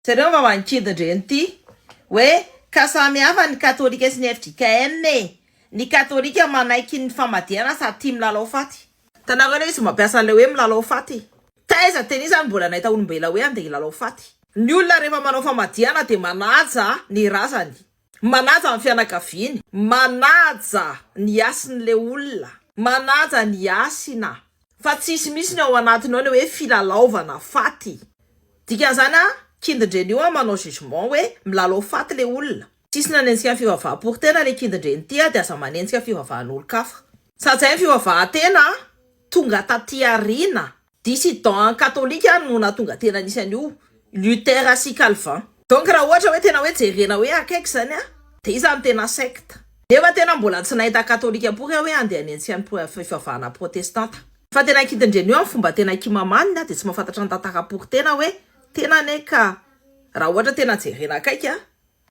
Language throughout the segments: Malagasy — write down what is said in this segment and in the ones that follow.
Jereo ny vavan'ny kindindreny ity hoe ka samy hafa ny katolika sy ny fjkm e! Ny katolika manaiky ny famadihana sady tia milalao faty. Hitanareo ilay izy mampiasa an'ilay hoe milalao faty. Taiza tena iza no mbola nahita olombelona hoe andeha hilalao faty? Ny olona rehefa manao famadihana dia manaja ny razany, manaja ny fianakaviany, manaja ny hasin'ilay olona, manaja ny hasina. Fa tsisy mihitsy ny ao anatiny ao ny hoe filalaovana faty. Dikan'izany an, kindindreny io an manao jugement hoe milalao faty le olona. Tsisy nanenjika ny fivavaham-poko tena le kindindreny ity an, de aza manenjika fivavahan'olon-kafa. Sady zay ny fivavahan-tena tonga taty aoriana, dissident katolika no nahatonga tena nisy an'io, Luther sy Calvin. Donc raha ohatra hoe tena hoe jerena hoe akaiky zany an, de iza no tena secte? Nefa tena mbola tsy nahita katolika pory aho hoe andeha hanenjika ny fivavahana protestanta. Fa tena kidindreny io amin'ny fomba tena kimamaniny dia tsy mahafantatra ny tantara-pory tena hoe tena anie ka raha ohatra tena jerena akaiky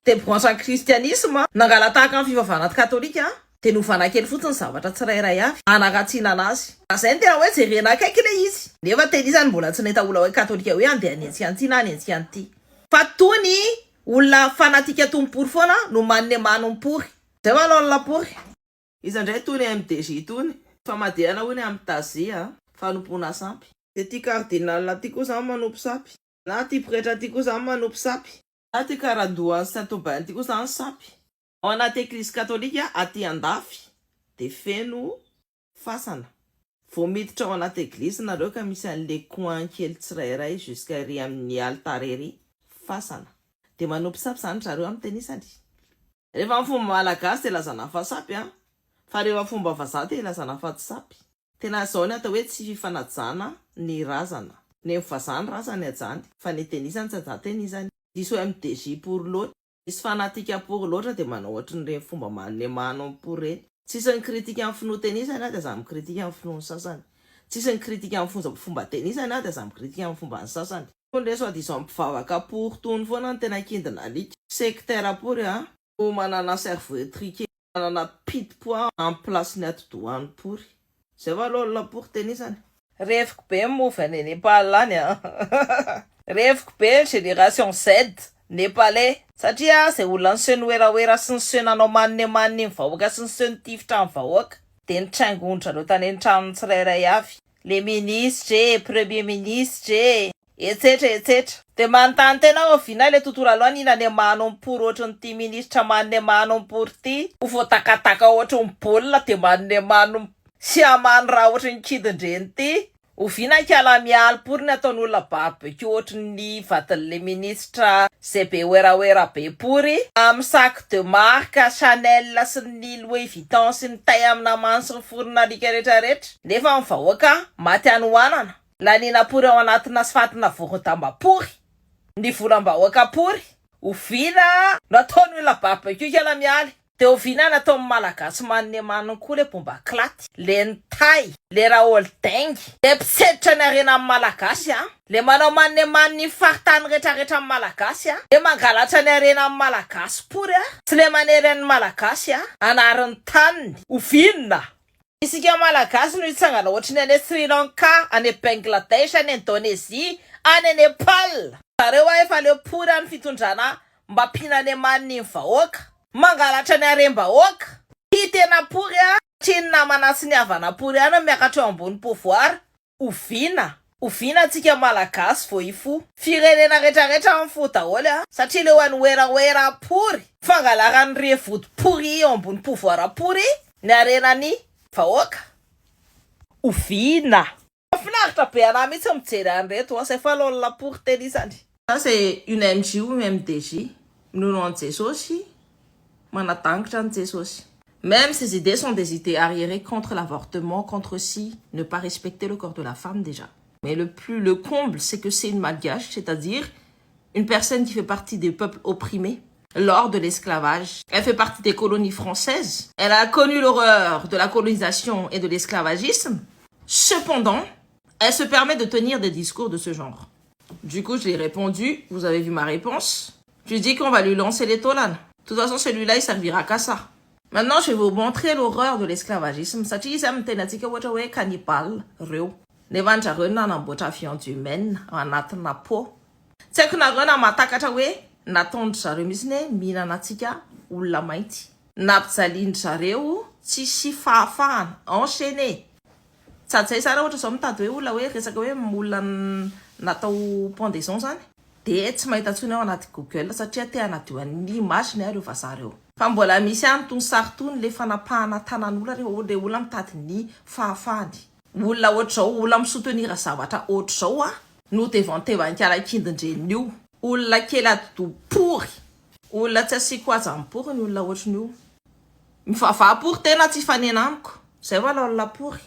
dia branche ny kristianisma nangala-tahaka ny fivavahana katolika dia novana kely fotsiny ny zavatra tsirairay avy hanaratsiana anazy. Raha izay no tena hoe jerena akaiky ilay izy. Nefa tena iza no mbola tsy nahita olona hoe katolika hoe andeha hanenjika an'ity na hanenjika an'ity. Fa tony olona fanatika tompory foana no manne manompory. Zay va aloha ny lapory. Iza indray itony MDJ itony? Famadihana hoy ny amin'ny Tazi a! Fanompoana sampy. Dia ity cardinal ity koa izany manompo sampy? Na ity pretra ity koa izany manompo sampy? Na ity karandohan'i Saint Aubin ity koa izany sampy? Ao anaty eglizy katolika aty andafy dia feno fasana. Vao miditra ao anaty eglizy nareo ka misy an'le coin kely tsirairay jusqu'à ery amin'ny alitara ery, fasana. Dia manompo sampy izany ry zareo amin'ny tenisany. Rehefa amin'ny fomba malagasy dia lazana fa sampy an! Fa rehefa fomba vazaha dia lazana fa tsy sampy. Tena izao ny atao hoe tsy fifanajana ny razana. Ny vazaha ny razany hajany, fa ny tenisany tsy hajan-tenisany. Diso MDJ pour loatra. Misy fanatika pory loatra dia manao ohatrin'ireny fomba manemano ny pory ireny. Tsisy ny critique ny finoa tenisany aho dia za mi-critique ny finoan'ny sasany. Tsisy ny critique ny fonja fomba tenisany aho dia za mi-critique ny fomban'ny sasany. Tony re soi disant mpivavaka pory tony foana no tena kindina alika. Sectaire pory a. Manana cerveau étriqué manana pit-pois en place ny atidohany pory. Zay va aloha olona pory tenisany. Reviko be ny move any Nepal any a! Reviko be ny génération Z Nepalais satria zay olona niseho niwerawera sy niseho nanao maninemaniny ny vahoaka sy niseho nitifitra ny vahoaka dia nitraingon-dry zareo tany an-tranony tsirairay avy le ministre e, premier ministre e, etsetra etsetra. Dia manontany tena aho oviana ilay tontolo aloha nihinana manompory ohatrin'ity ministra manome manompory ity ho voadakadaka ohatrin'ny baolina dia manome manom sy hamano raha ohatrin'ny kidin-dreny ity. Oviana ikala mialy pory ny ataon'olona barbecue ohatrin'ny vadin'ilay ministra izay be werawera be pory amin'ny sac de marque Chanel sy ny Louis Vuitton sy ny tay amina mano sy ny foron'alika retraretra nefa ny vahoaka maty hanoanana. Laniana pory ao anatina sy fatina voron-damba pory ny volam-bahoaka pory. Oviana no ataon'ny olona barbecue ikala mialy? Dia oviana no ataon'ny Malagasy maninemaniny koa le bomba klaty, le nitay, le raholding, le mpitsenitra ny harenan'ny Malagasy a, le manao maninemaniny ny faritany retraretra ny Malagasy a, le mangalatra ny harenan'ny Malagasy pory a, sy le manery an'ny Malagasy a hanary ny taniny. Oviana? Isika Malagasy no hitsangana ohatry ny any Sri Lanka, any Bangladesh, any Indonesia, any Nepal. Zareo a efa leo pory any fitondrana mba mpinanemaniny ny vahoaka. Mangalatra ny harem-bahoaka. Tia tena pory a, satria ny namana sy ny havana pory ihany no miakatra eo ambony pouvoir. Oviana? Oviana antsika Malagasy vao hifoha? Firenena retraretra mifoha daholo a! Satria leo an'i werawera pory, fangalaran'ny revody pory eo ambony pouvoir pory ny harenan'ny vahoaka. Oviana? Mahafinaritra be anah mihitsy mijery an'ireto a! Zay fa lol pory tenisany. Ça c'est une MJ ou MDJ minono an'i Jesosy, manadangitra an'i Jesosy. Même ses idées sont des idées arriérées contre l'avortement, contre si, ne pas respecter le corps de la femme déjà. Mais le plus, le comble, c'est que c'est une malgache, c'est-à-dire une personne qui fait partie des peuples opprimés lors de l'esclavage. Elle fait partie des colonies françaises. Elle a connu l'horreur de la colonisation et de l'esclavagisme. Cependant, elle se permet de tenir des discours de ce genre. Du coup, je lui ai répondu, vous avez vu ma réponse. Je lui dis qu'on va lui lancer les tolanes. De toute façon, celui-là, il servira qu'à ça. Maintenant, je vais vous montrer l'horreur de l'esclavagisme. Satria izy amin'ny tena antsika ohatra hoe cannibale reo. Nefa andrareo nanamboatra viande humaine anatina pot. Tsy haiko nareo na mahatakatra hoe nataon-dry zareo mihitsy hoe mihinana antsika olona mainty. Nampijalian-dry zareo tsisy fahafahana, enchaîné. Sady zay za raha ohatra zao mitady hoe olona hoe resaka hoe olona natao pendaison zany de tsy mahita intsony aho anaty Google satria te hanadio an'ny image-ny aho ireo vazaha ireo. Fa mbola misy ihany itony sary itony le fanapahana tanan'olona rehefa le olona mitady ny fahafahany. Olona ohatr'izao, olona mi-soutenir zavatra ohatr'izao a no devantevan'ikala kindin-dreniny io. Olona kely atidoha pory. Olona tsy asiako haja amin'ny pory ny olona ohatrin'io. Mivavaha pory tena tsy hifanena amiko. Zay va la olona pory.